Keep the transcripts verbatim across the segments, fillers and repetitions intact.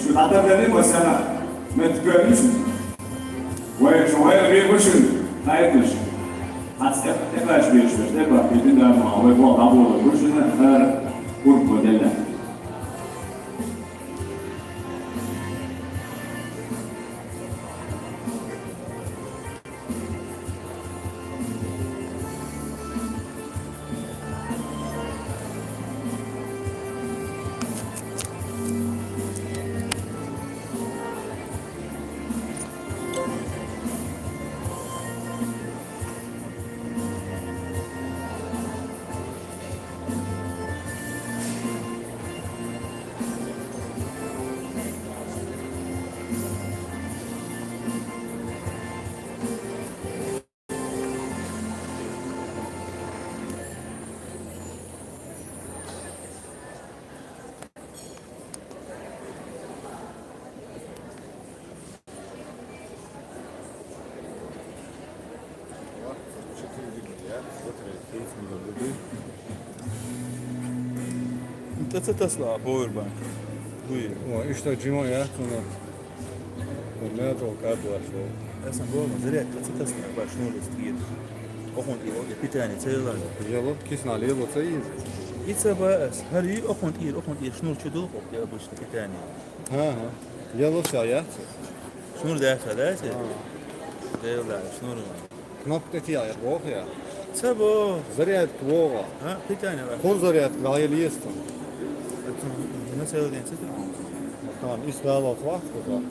Шу хьатӀа дерригаш вай сага меттигаш ю шуна. Вай, шу вай вегӀаш ю шуна, хьайкаш. Хьаца тӀе-, тӀекхача беш, беш, тӀе бахкийта дама, вай боху дӀаболабеш ю шуна, хӀара урхо делла. ТӀе ца тасла Powerbank. Дуй. О, иштта жима яц, цунах. Вон мел чӀогӀа кӀадвац вай. Аса боху, зарядка ца тасла, баш шнур из тӀера. Окхунна тӀера, окхунна питание ца елла. Елла, кисана лело ца иза. И ца бац, хӀара и окхунна тӀера, окхунна тӀера шнур чу дулху, окхунна тӀера обычно питание. ХӀа-хӀа. Елла ца яц. Шнур даьхна дац? ХӀа. Дела да, шнур. Кнопка тӀе тӀехьа боху я? Ца бо. Зарядка вогӀа. А, питание ва. Кхо зарядка ваьлла есту. На целый день ца ту? Там, и слава хвахт, да. Да.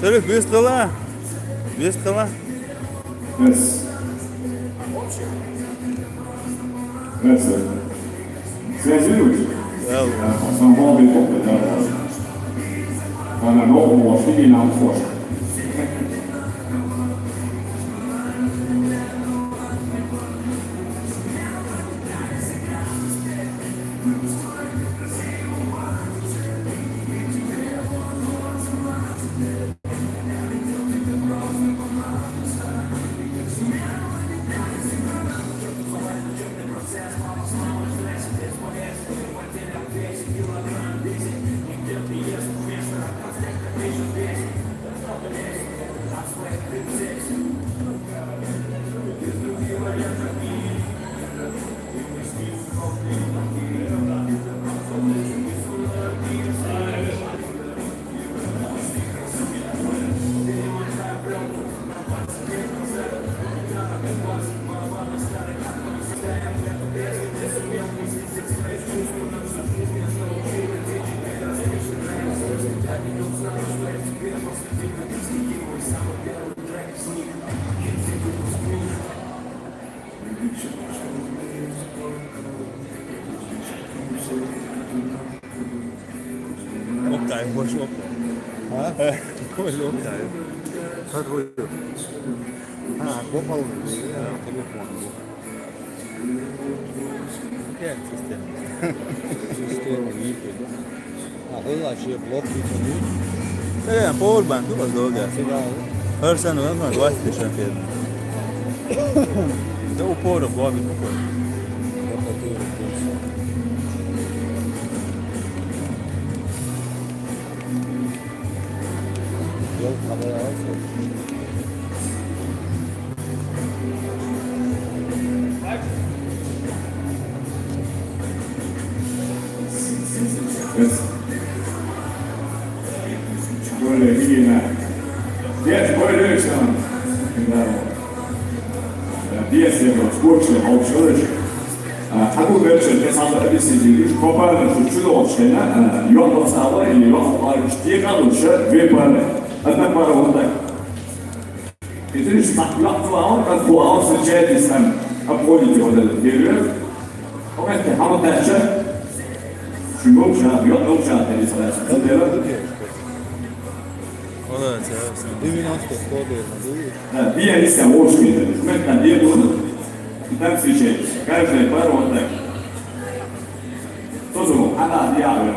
Шериф, вист хила? Вист хила? Yes. Yes, sir. Связируешь? Да. Да, сам бомбы попытал. Она ногу может или нам фош. Oktay, boş Oktay. Ha? Boş Oktay. Hadi buyur. Ha, kopalım. Ya, telefon bu. Gel, sistem. Sistem iyi ki. Ha, bu da şey, blok bir şey. Ee, power bank, değil mi? Doğru gelsin. Her sene var mı? Vay, teşekkür ederim. De o power, bu abi, bu power. Yol kamera alsın. Более или иначе. Здесь более чем. Да. Здесь я скучно, молчу. А, а тут дальше, я сам объясню, видишь, по парам, что чудо вообще, да? А, я вот стала, и я вот, а, что я, короче, две пары. Одна пара вот так. И ты же так, так, так, встречаетесь там, обходите вот этот период. Он это, а вот дальше. Чего, чего, я, ну, чего, ты не знаешь, что делать? Молодец, я вас не Девяносто, сто, наверное, будет. Да, две они с тобой уж не дают. Мы там две будут, и там встречаемся. Каждая пара вот так. Кто звонил? Она, я, говорю.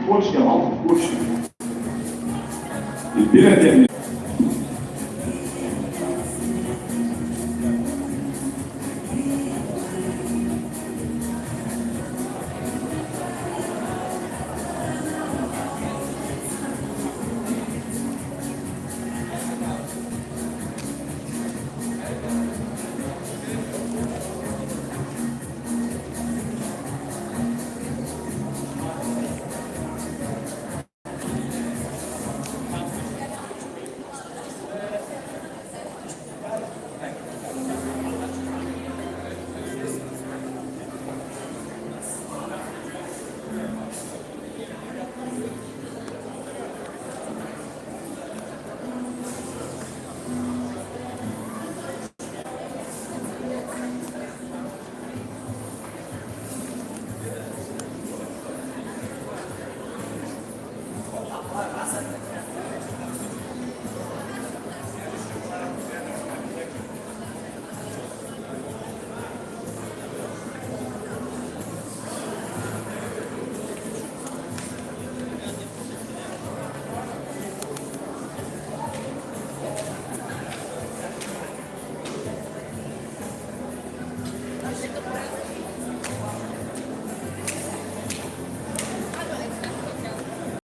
Почка, почка. Бир этем.